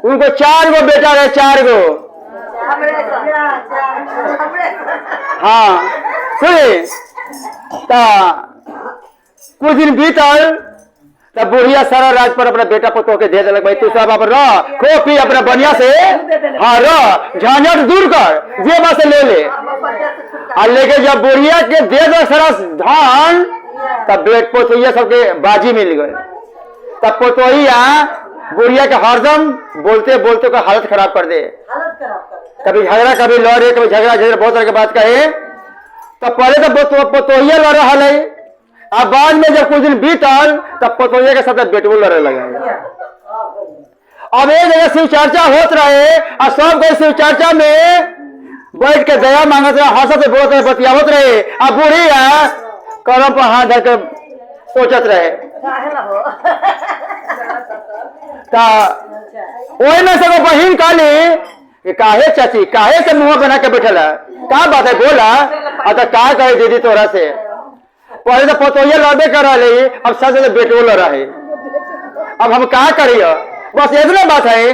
उनको 4 गो बेटा रहे, 4 गो। हाँ सुनी, ता कुछ दिन बीतल तब बुढ़िया सारा राज पर अपना बेटा पुतोह के दे देलक, भाई तू सब अब रह खो पी अपना बढ़िया से, हाँ रह, झंझट दूर कर, जे बस ले ले। आ लेके जब बुढ़िया के दे दे सारा धान, तब बेट पोतोहिया सबके बाजी मिल गए। तब पोतोहिया बुढ़िया के हरदम बोलते बोलते को हालत खराब कर दे, कभी झगड़ा कभी लड़े, कभी झगड़ा झगड़ा बहुत तरह के बात कहे। तब पहले तो पोतोहिया लड़ रहा है, अब बाद में जब कुछ दिन बीतल तब पोतोहिया के साथ बेटबो लड़े लगे। अब एक जगह शिव चर्चा होत रहे और सब कोई शिव चर्चा में बैठ के दया मांगत रहे, हंसत बोलत रहे, बतियावत रहे। अब बुढ़िया करम पर हाथ धर के सोचत रहे। ओहि में से बहिन कहली कि काहे चाची काहे से मुंह बना के बैठल है, का बात है बोला। अच्छा का कहे दीदी तोरा से, पहले तो पतोहिया लड़बे कर रही, अब सच से बेटो लड़ रहे, अब हम का करियो, बस इतना बात है।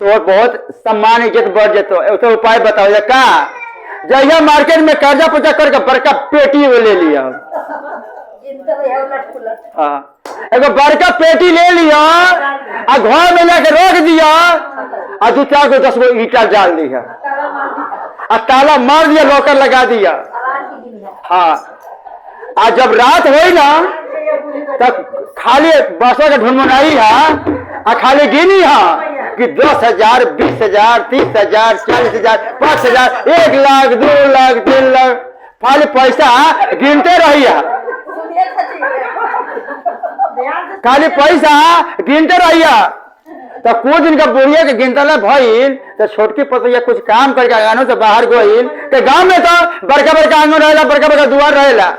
तो बहुत सम्मान इज्जत बढ़ जेतो, तो उपाय बताओ का, जहिया मार्केट में कर्जा पूजा करके बड़का पेटी वो ले लिया, हाँ एगो बड़का पेटी ले लिया आ घर में जाके रख दिया आ 2 4 गो 10 गो ईटा डाल दिया आ ताला मार दिया, लॉकर लगा दिया। हाँ आ जब रात हो ना तब खाली बसों के ढुनमुनाई है आ खाली गिनी है कि 10,000 20,000 30,000 40,000 5,000 1 लाख 2 लाख 3 लाख, खाली पैसा गिनते रही है, खाली पैसा गिनते रही है। तो कुछ दिन का बुढ़िया के गिनतला भइल तो छोटकी पतोहिया कुछ काम करके आंगनों से बाहर गइल के गांव में तो बड़का बड़का आंगन रहेला, बड़का बड़का दुआर रहेला।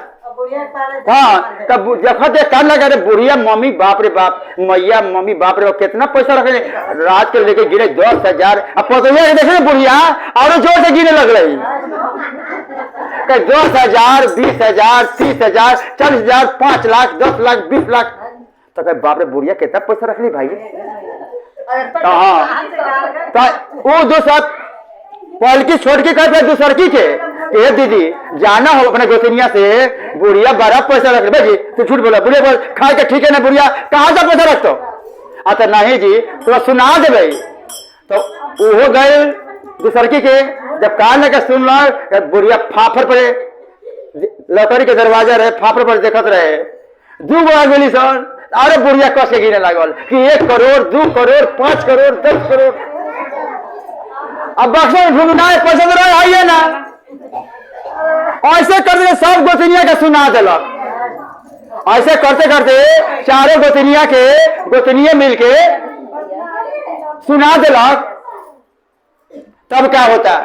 हाँ तब जखन देख काम लगा रे बुढ़िया मम्मी बाप रे बाप, मैया मम्मी बाप रे बाप कितना पैसा रखे, रात के लेके गिरे 10,000। अब पतोहिया के देखे बुढ़िया और जोर से गिने लग रही, 10,000 20,000 30,000 40,000 5 लाख 10 लाख 20 लाख। तो कहे बाप रे बुढ़िया कितना पैसा रख ली भाई। हाँ तो वो दूसरा पहलकी छोटकी कह दूसरकी के ए दीदी जाना हो अपने गोतनिया से, बुढ़िया बड़ा पैसा रख भाई तू झूठ बोला, बुढ़िया बोल खा के ठीक है ना, बुढ़िया कहाँ से पैसा रखतो। अच्छा नहीं जी थोड़ा सुना दे। तो वो गए दूसरकी के, जब कान लगा सुन ला बुढ़िया फाफर पर लकड़ी के दरवाजा रहे, फाफर पर देखत रहे, 2 गो गेली सर, अरे बुढ़िया कस के गिने लागल कि 1 करोड़ 2 करोड़ 5 करोड़ 10 करोड़। अब बक्सा में ढूंढना है पैसा तो रहे है ना, ऐसे करते सब गोतनिया के सुना दिलक। ऐसे करते करते चारों गोतनिया के गोतनिया मिलके सुना दिलक। तब क्या होता है,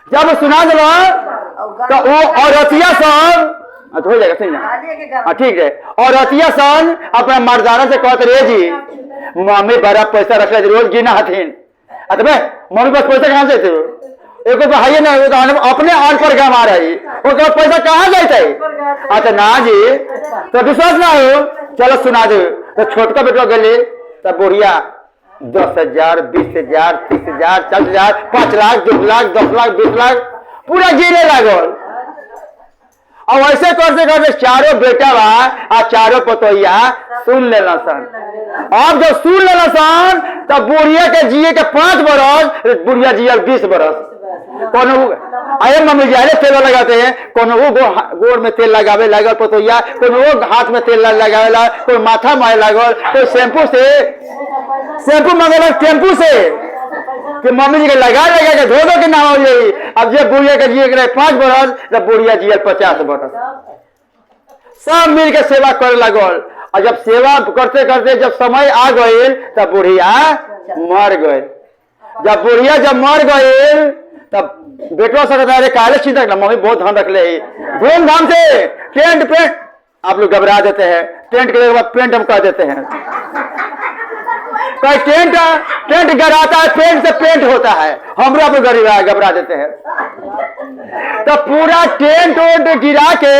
जब सुना दिलक तो वो औरतिया सब हो जाएगा सुन ना, हाँ ठीक है। और रतिया सन अपना मर्दाना से कहते रे जी मम्मी बड़ा पैसा रख ले रोज गिना हथिन। अरे बे मम्मी पास पैसा कहाँ से थे, एको तो है ना, तो अपने आन पर गमा रही, वो पैसा कहाँ जाते। अच्छा ना जी तो विश्वास ना हो, चलो सुना दे। तो छोटका बेटा गले तब बुढ़िया 10,000 20,000 30,000 40,000 5 लाख 2 लाख 10 लाख 20 लाख पूरा गिने लागल। और ऐसे करते करते चारों बेटा बा आ चारों पतोहिया सुन लेना सन। अब जब सुन लेना सन तब बुढ़िया के जिए के 5 बरस, बुढ़िया जियल 20 बरस। कोनो अरे मम्मी जी अरे तेल लगाते हैं, कोनो वो गोड़ में तेल लगावे लागल पतोहिया, कोनो वो हाथ में तेल लगावे लागल, कोई माथा मारे लागल, कोई शैम्पू से शैम्पू मंगेलक टेम्पू से कि मम्मी जी के लगा लगा के धो धो के नाम हो जाई। अब जे बुढ़िया के जिए के 5 बरस, तब बुढ़िया जियल 50 बरस। सब मिल के सेवा करे लागल। और जब सेवा करते करते जब समय आ गई तब बुढ़िया मर गई। जब बुढ़िया जब मर गई तब बेटवा सब अरे काले चिंता ना, मम्मी बहुत धन रख ले, धूमधाम से टेंट पेंट। आप लोग घबरा देते हैं, टेंट के बाद पेंट हम कह देते हैं, कोई टेंट टेंट गराता है, पेंट से पेंट होता है, हम लोग घबरा देते हैं। तो पूरा टेंट वेंट गिरा के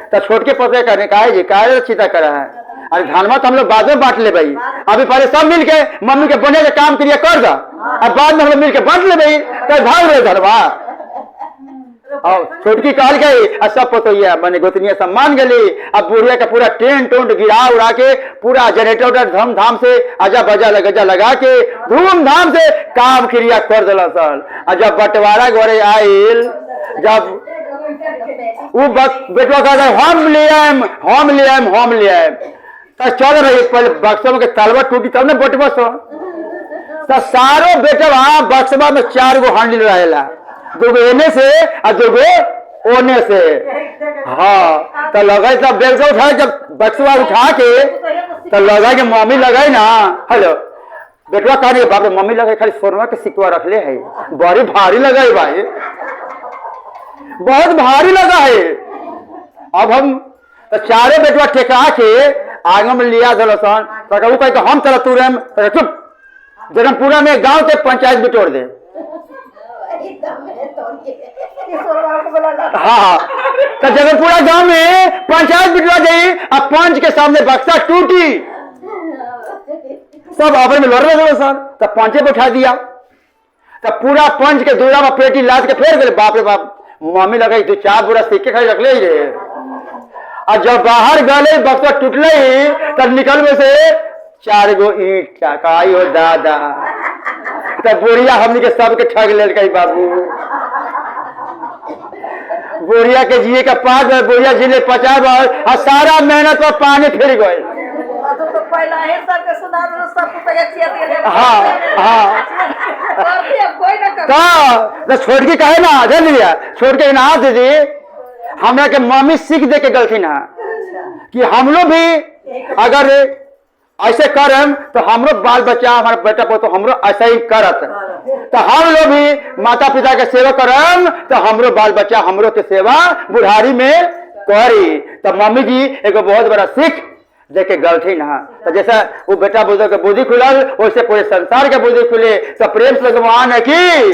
तो छोटके पते करने का जी काहे चिंता कर रहा है। अरे धनवा तो हम लोग बाद में बांट ले भाई, अभी पहले सब मिल के मम्मी के बने के काम क्रिया कर दा, अब बाद में हम लोग मिल के बांट ले भाई, तो भाग रहे धनवा। और छोटकी कहल गई आ सब पतोहिया माने गोतनिया सब मान गली। अब बुढ़िया का पूरा टेंट उंट गिरा उड़ा के पूरा जनरेटर उटर धूमधाम से आजा बजा लगजा लगा के धूमधाम से काम क्रिया कर दिला सर। आ जब बंटवारा घरे आइल, जब वो बेटवा कह हम ले आएम, हम ले आएम, हम ले आएम, तो चल रही पहले बक्सवा के तलवा टूटी तब ना बटवा सो। तो सारो बेटवा बक्सवा में 4 गो हैंडल रहेला, 2 गो एने से और 2 गो ओने से। हाँ, तो लगे सब बेल से उठा, जब बक्सवा उठा के तो लगे के मम्मी लगे ना, हेलो बेटवा कह रही बाप रे मम्मी लगे खाली सोनवा के सिकवा रखले है, बड़ी भारी लगे भाई, बहुत भारी लगा है। अब हम तो चारे बेटवा ठेका के आगे में लिया दलसन, तो कहू कह के हम चला तुरम, तो चुप जगनपुरा में गांव के पंचायत बिटोर दे। हाँ, तो जगनपुरा गांव में पंचायत बिटवा गई, अब पंच के सामने बक्सा टूटी, सब आपस में लड़ रहे सर, तो पंचे बैठा दिया, तो पूरा पंच के दूरा में पेटी लाद के फेर गए। बाप रे बाप, मम्मी लगे 2-4 बोरा सिक्के खाली रख ले रे। और जब बाहर गए बक्सा टूटले तब निकल में से 4 गो ईंट आई हो दादा। तो बुढ़िया हमनी के सबके ठग लेल कही बाबू, बुढ़िया के जिए का 5 बार, बुढ़िया जी ले 50 बार, और सारा मेहनत पर पानी फिर गए। तो पहला ही सबके सुना दो, सबको पैसा चाहिए थे। हाँ, हाँ। कोई ना कर। तो छोड़ के कहे ना, जान लिया, छोड़ के ना दीदी, हमरा के मम्मी सीख दे के गलती ना कि हम लोग भी अगर ऐसे करम तो हमरो बाल बच्चा हमारा बेटा पोतो हमरो ऐसे ही करत, तो हम लोग भी माता पिता के सेवा करम तो हमरो बाल बच्चा हमरो के सेवा बुढ़ारी में करी। तो मम्मी जी एगो बहुत बड़ा सीख दे के गलती ना। तो जैसा वो बेटा बुजुर्ग के बुद्धि खुलल वैसे पूरे संसार के बुद्धि खुले। तो प्रेम से भगवान है की।